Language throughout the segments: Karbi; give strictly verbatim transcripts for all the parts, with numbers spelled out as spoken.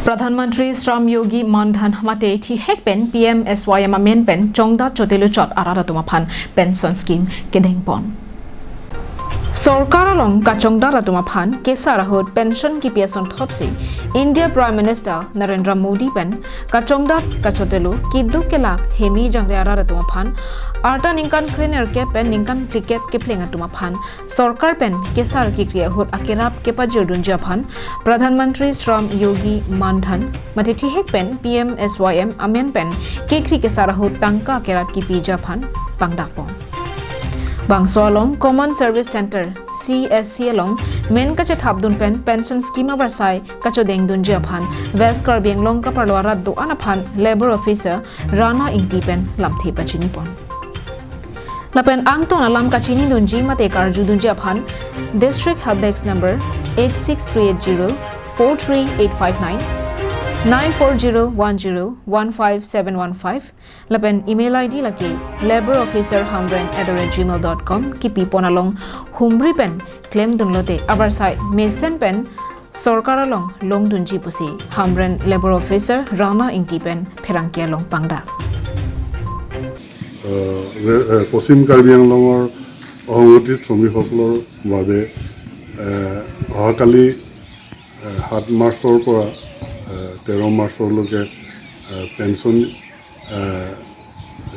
Pradhan Mantri Shram Yogi Mandhan mate thihek pen P M S Y M amen pen chongdat chotelo chot arat atum aphan pension scheme kedengpon. Sorkar along kachongdat atum aphan kesar ahut pension kipi asonthotsi India Prime Minister Narendra Modi pen kachongdat kachotelo keduk kelak hemi jangre arat atum aphan arta ningkan krenerkep pen ningkan phlikep kepleng atum aphan sorkar pen kesar kekri ahut akerap kepajirdunji aphan Pradhan Mantri Shram Yogi Mandhan mate thihek pen P M S Y M amen pen kekri kesar ahut tangka akerap kipiji aphan pangdakpon. Bangso along Common Service Center, C S C along men kachethapdun pen pension scheme avarsai kachodengdunji aphan West Karbi Anglong kaparlo arat do-an aphan Labour Officer Rana Ingti pen lamthe pachinipon. Lapen angton alam kachinidunji mate karjudunji aphan District Help Desk number eight six three eight zero four three eight five nine, nine four zero one zero one five seven one five, lapen email I D lake labour officer hamren at the rate gmail dot com kipipon along humri pen klemdunlote avarsai mesen pen sorkar along longdunji pusi Hamren Labour Officer Rana Ingti pen pherangke along pangdak. আহ, ৰে-, আহ, পশ্চিম কাৰ্বি আংলঙৰ অসংগঠিত শ্ৰমিকসকলৰ বাবে, আহ, অহাকালি, আহ, সাত মাৰ্চৰ পৰা, আহ, তেৰ মাৰ্চলৈকে, আহ, পেঞ্চন, আহ,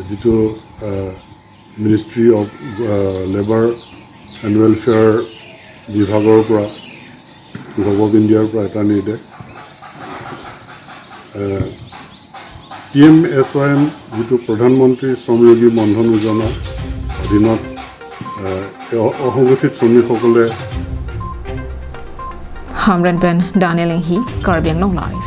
যিটো, uh, ministry of, uh, labour and welfare বিভাগৰ পৰা, গভ অফ ইণ্ডিয়াৰ পৰা এটা নিৰ্দেশ। Uh, P M S Y M, যিটো প্ৰধানমন্ত্ৰী শ্ৰমযোগী মনধন যোজনাৰ অধীনত, আহ, এই অ-, অসংগঠিত শ্ৰমিকসকলে Hamren pen Daniel Enghi, Karbi Anglong Live.